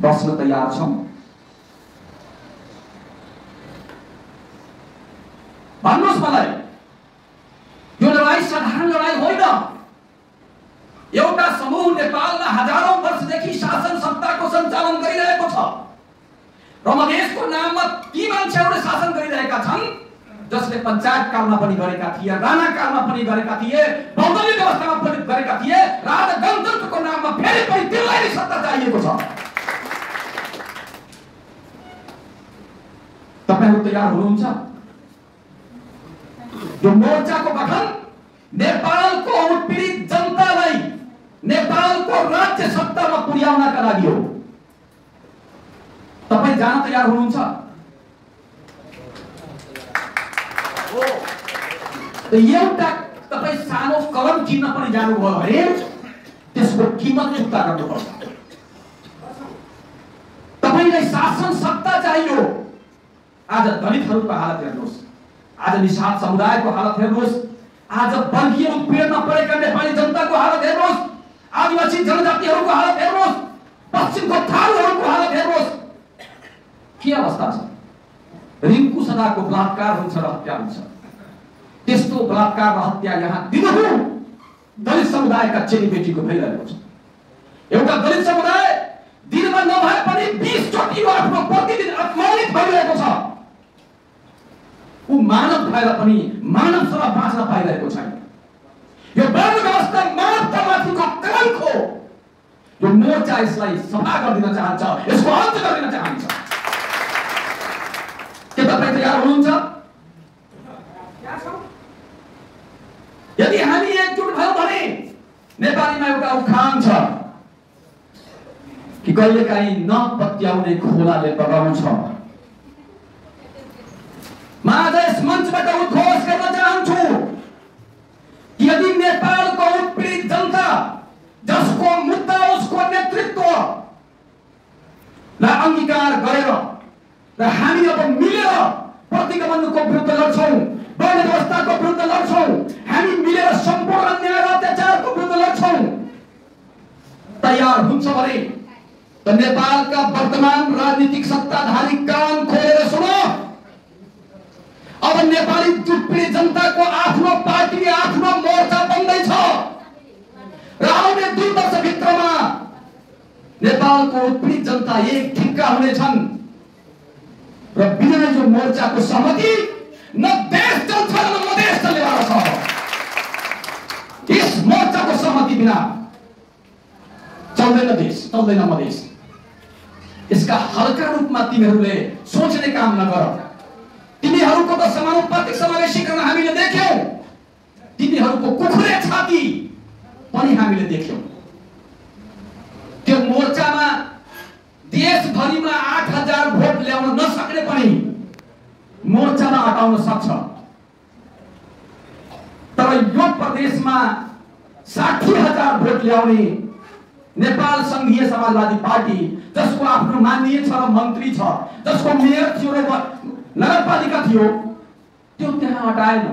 बस्न तयार छौं। भन्नुहोस् मलाई, यो लडाई साधारण लडाई होइन। एउटा समूह नेपालमा हजारौं वर्षदेखि शासन सत्ताको सञ्चालन गरिरहेको छ र मधेसको नाममा ती मान्छेहरूले शासन गरिरहेका छन् जसले पञ्चायत कालमा पनि गरेका थिए, राणा कालमा पनि गरेका थिए, बहुदलीय व्यवस्थामा पनि गरेका थिए र आज गणतन्त्रको नाममा फेरि पनि तिनलाई नै सत्ता चाहिएको छ। तपाईहरु तयार हुनुहुन्छ? यो मोर्चाको गठन नेपालको उत्पीडित जनतालाई नेपालको राज्य सत्तामा पुर्याउनका लागि हो। तपाई जान तयार हुनुहुन्छ? एउटा तपाई सानो कलम किन्न पनि जानुभयो भने त्यसको कीमत चुक्ता गर्नुपर्छ। तपाईलाई शासन सत्ता चाहियो। आज दलितहरूको हालत हेर्नुहोस्, आज निषाद समुदायको हालत हेर्नुहोस्, आज वर्गीय उत्पीडनमा परेका नेपाली जनताको हालत हेर्नुहोस्, आदिवासी जनजातिहरूको हालत हेर्नुहोस्, पश्चिमको थारूहरूको हालत हेर्नुहोस्। के अवस्था छ? रिङ्कु सदाको बलात्कार हुन्छ र हत्या हुन्छ। त्यस्तो बलात्कार र हत्या यहाँ दिनहुँ दलित समुदायका चेलीबेटीको भइरहेको छ। एउटा दलित समुदाय दिनमा नभए पनि 20 चोटि आफ्नो प्रतिदिन अपमानित भइरहेको छ। ऊ मानव भएर पनि मानवसँग बाँच्न पाइरहेको छैन। यो वर्ण व्यवस्था मानवतामाथिको कलंक हो। यो मोर्चा यसलाई सफा गरिदिन चाहन्छ, यसको अन्त गरिदिन चाहन्छ। के तपाईँ तयार हुनुहुन्छ? यदि हामी एकजुट भयौं भने नेपालीमा एउटा उखान छ कि कहिलेकाहीँ नपत्याउने खोलाले बगाउँछ। म आज यस मञ्चबाट उद्घोष गर्न चाहन्छु कि यदि नेपालको उत्पीडित जनता जसको मुद्दा उसको नेतृत्व अंगीकार गरेर र हामी अब मिलेर प्रतिगमनको विरुद्ध लड्छौं, वर्ण व्यवस्थाको विरुद्ध लड्छौं, हामी मिलेर सम्पूर्ण अन्याय र अत्याचारको विरुद्ध लड्छौं, तयार हुन्छ भने त नेपालका वर्तमान राजनीतिक सत्ताधारी कान खोलेर सुनो। अब नेपाली उत्पीडित जनताको आफ्नो पार्टी, आफ्नो मोर्चा बन्दैछ र आउने 2 वर्षभित्रमा नेपालको उत्पीडित जनता एक ठिक्का हुनेछन् र बिना यो मोर्चाको सहमति न देश चल्छ न मधेस चल्नेवाला छ। यस मोर्चाको सहमति बिना चल्दैन देश, चल्दैन मधेस। यसका हल्का रूपमा तिमीहरूले सोच्ने काम नगर। तिमीहरूको त समानुपातिक समावेशीकरण हामीले देख्यौं, तिमीहरूको कुखुरे छाती पनि हामीले देख्यौं। त्यो मोर्चामा देशभरिमा 8000 भोट ल्याउन नसक्ने पनि मोर्चामा हटाउन सक्छ, तर यो प्रदेशमा 60000 भोट ल्याउने नेपाल संघीय समाजवादी पार्टी जसको आफ्नो माननीय छ र मन्त्री छ, जसको मेयर थियो र नगरपालिका थियो, त्यो त्यहाँ हटाएन।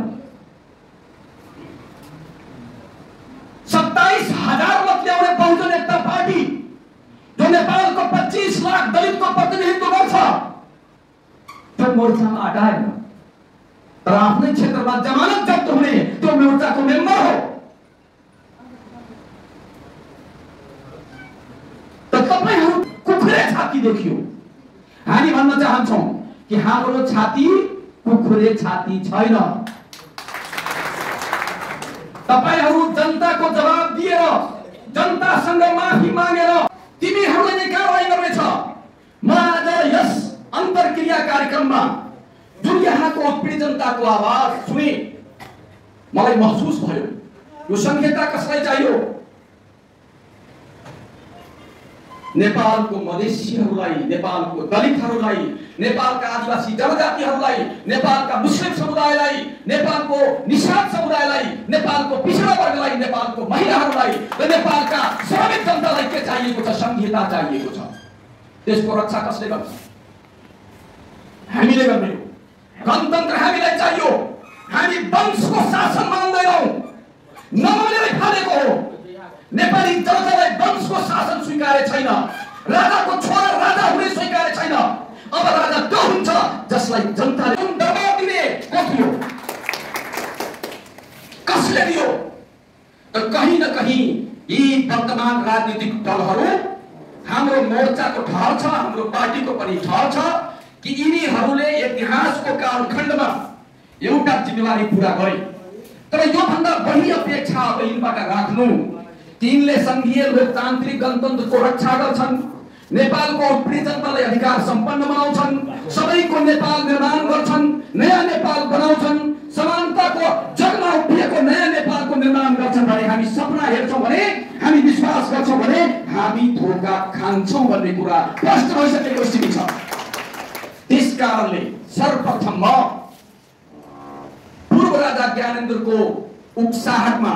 27000 मत ल्याउने बहुजन एकता पार्टी जो नेपालको 25 लाख दलितको प्रतिनिधित्व गर्छ, त्यो मोर्चामा हटाएन, तर आफ्नै क्षेत्रमा जमानत जब्त हुने त्यो मोर्चाको मेम्बर हो। त तपाईहरु कुखुरे छाती देखियो। हामी भन्न चाहन्छौं कि हाम्रो छाती कुखुरे छाती छैन। तपाईहरु जनताको जवाब दिएर जनतासँग माफी मागेर तिमीहरूले नै कारबाही गर्नेछ। म आज यस अन्तर्क्रिया कार्यक्रममा जुन यहाँको उत्पीडित जनताको आवाज सुने मलाई महसुस भयो यो संहिता कसलाई चाहियो? नेपालको मधेसीहरूलाई, नेपालको दलितहरूलाई, नेपालका आदिवासी जनजातिहरूलाई, नेपालका मुस्लिम समुदायलाई, नेपालको निषाद समुदायलाई, नेपालको पिछडा वर्गलाई, नेपालको महिलाहरूलाई र नेपालका श्रमिक जनतालाई के चाहिएको छ? संहिता चाहिएको छ। त्यसको रक्षा कसले गर्छ? हामीले गर्ने हो। गणतन्त्र हामीलाई चाहियो। हामी वंशको शासन मान्दैनौं, नमानेरै फालेको हो। नेपाली जनतालाई वंशको शासन स्वीकारे छैन। राजाको छोरा यसलाई जनताले दबाब दिने को थियो, कसले दियो? त कहीं न कहीं यी वर्तमान राजनीतिक दलहरू, हाम्रो मोर्चाको ठहर छ, हाम्रो पार्टीको पनि ठहर छ कि यिनीहरूले इतिहासको कालखण्डमा एउटा जिम्मेवारी पूरा गरे। तर यो भन्दा बढी अपेक्षा अब यिनबाट राख्नु, तिनले संघीय लोकतान्त्रिक गणतन्त्रको रक्षा गर्छन्, नेपालको उत्पीडित जनतालाई अधिकार सम्पन्न बनाउँछन्, सबैको नेपाल निर्माण गर्छन्, नयाँ नेपाल बनाउँछन्, समानताको जगमा उभिएको नयाँ नेपालको निर्माण गर्छन् भने हामी सपना हेर्छौं भने, हामी विश्वास गर्छौं भने हामी धोका खान्छौं भन्ने कुरा स्पष्ट भइसकेको स्थिति छ। त्यसकारणले सर्वप्रथम पूर्व राजा ज्ञानेन्द्रको उक्साहटमा